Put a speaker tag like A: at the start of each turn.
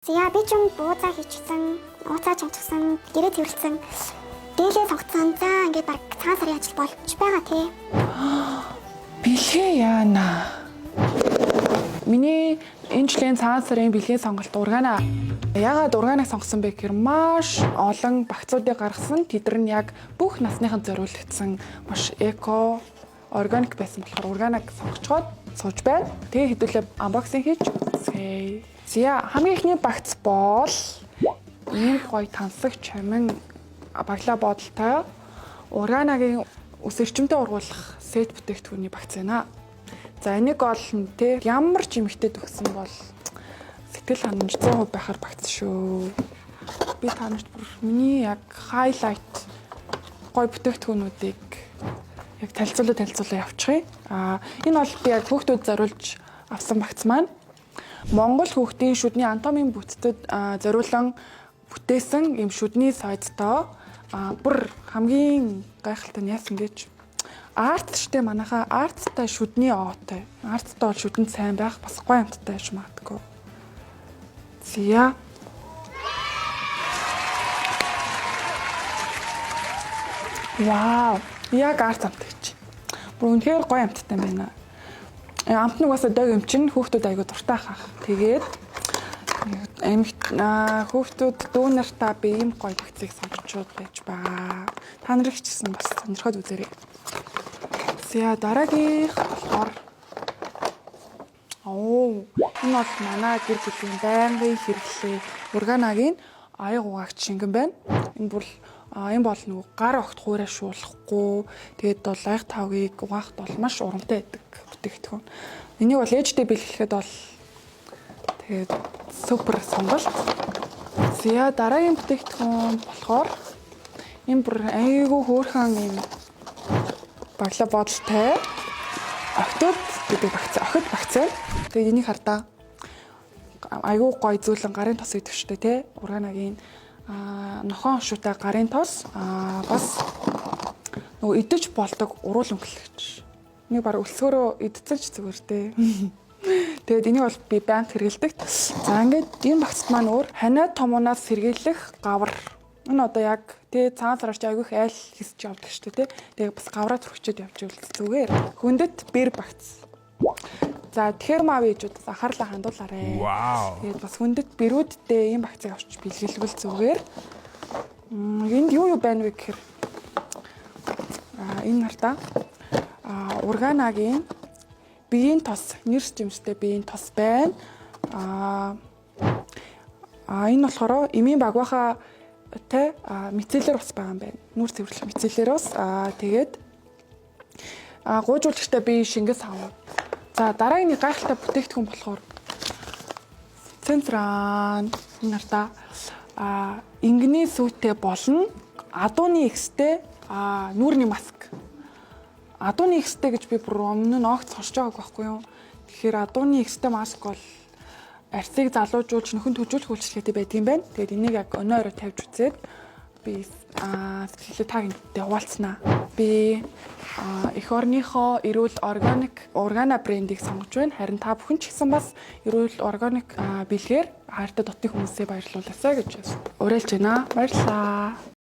A: За, би ч юм буузаа хийчихсэн, ууцаа чамчихсан, гэрээ цэвэрлсэн, дээлээ сонгоцсон. За, ингээд баг цагаан сарын ажил болж байгаа тий.
B: Бэлгээ яана. Миний энэ жилийн цагаан сарын бэлгийн сонголт Ургаана. Яагаад Ургааныг сонгосон бэ гэхээр маш олон багцуудыг гаргасан. Тэд нар нь яг бүх насныханд зориулагдсан маш эко, органик байсан болохоор Ургаанаг сонгочхоод сууж байна. Тэгээ хэдүүлээ unboxing хийж үзье. За, хамгийн эхний багц бол ийм гоё тансаг чамин баглаа бодолтой Урганагийн үс эрчимтэй ургуулах сет бүтээгдэхүүний багц байна. За, энийг бол тэ ямар ч эмэгтэйд өгсөн бол сэтгэл ханамж 100% байхаар багц шүү. Би та нарт бүр миний яг highlight гоё бүтээгдэхүүнүүдийг яг танилцуулаа танилцуулаа явуучих. Аа, энэ бол би яг хүүхдүүд зориулж авсан багц маань. Монгол хүүхдийн шүдний анатомийн бүтцэд зориулан бүтээсэн ийм шүдний сойдтой, бүр хамгийн гайхалтай нь яасан гэж арт штэ, манайхаа арттай шүдний оотой. Арттай бол шүдэнд сайн байх, бас гоё амттай байж магадгүй. Зя. Вау, яг арт амт гэж. Бүр үнэхээр гоё амттай юм байна. Амт нь угаасаа дог юм чинь хүүхдүүд айгуу дуртай хах. Тэгээд эмэгт хүүхдүүд дүү нартаа би ийм гоё багцыг сонгочод байж байгаа. Та нарыг ч гэсэн бас сонирхоод үзээрэй. За, дараагийнх болохоор оо, энэ бол манай гэр бүлийн байнгын хэрэглээ Урганагийн аяг угаагч шингэн байна. Энэ бүр энэ бол нөгөө гар огт хуурай шуулахгүй, тэгээд бол аяг тавгийг угаахад бол маш урамтай байдаг бүтээгдэхүүн. Энийг бол ээжтэй бэлгэхэд бол тэгээд супер сонголт. За, дараагийн бүтээгдэхүүн болохоор энэ бүр айгүй хөөрхөн юм баглаа бодолтой октод гэдэг багц, охид багц. Тэгээд энийг хардаа, айгүй гой зөөлөн гарын тос идэх штэ тий. Урганагийн нохон хошуутай гарын тос, бас нөгөө идэж болдог уруул өнгөлөгч. Энийг баг өлсгөөрөө идсэн ч зүгээр тий. Тэгээд энийг бол би байнга хэрэглэдэг. За, ингээд энэ багцд маань өөр ханиа томунаас сэргийлэх гавар. Энэ одоо яг тий цагаан сараар чи айгүйх айл хийсч явдаг шүү дээ тий. Тэгээ бас гавраа түрхчээд явж ивэл зүгээр. Хүндэт бэр багц. За, тэгэхээр маав ээжүүд бас анхаарлаа хандуулаарай. Тэгээд бас хүндэт бэрүүдтэй ийм багцыг авч бэлгэлвэл зүгээр. Энд юу юу байна вэ гэхээр энэ нартаа Урганагийн биеийн тос, нэрс жимстэй биеийн тос байна. Аа энэ болохоор эмийн багваахаа тай мицеллэр ус байгаа юм байна. Нүүр цэвэрлэх мицеллэр ус. Тэгээд гуйжуулагчтай бие шингэн сав. За, дараагийн нэг гайхалтай бүтээгдэхүүн болохоор Центран нартаа ингэний сүйтэй болно. Адууны экстэй нүүрний маск. Адууны экстэй гэж би бүр өмнө нь огт сонсож байгааг байхгүй юу. Тэгэхээр адууны экстэй маск бол арсыг залуужуулж нөхөн төжүүлэх үйлчилгээтэй байдаг юм байна. Тэгээд энийг яг өнөө орой тавьж үзээд би сэтгэлээ та гинтэй хуваалцсанаа. Би эх орныхоо эрүүл органик Ургана брендийг сонгож байна. Харин та бүхэн ч гэсэн бас эрүүл органик бэлгээр хайртай дотны хүмүүсээ баярлуулаасай гэж уриалж байна. Баярлалаа.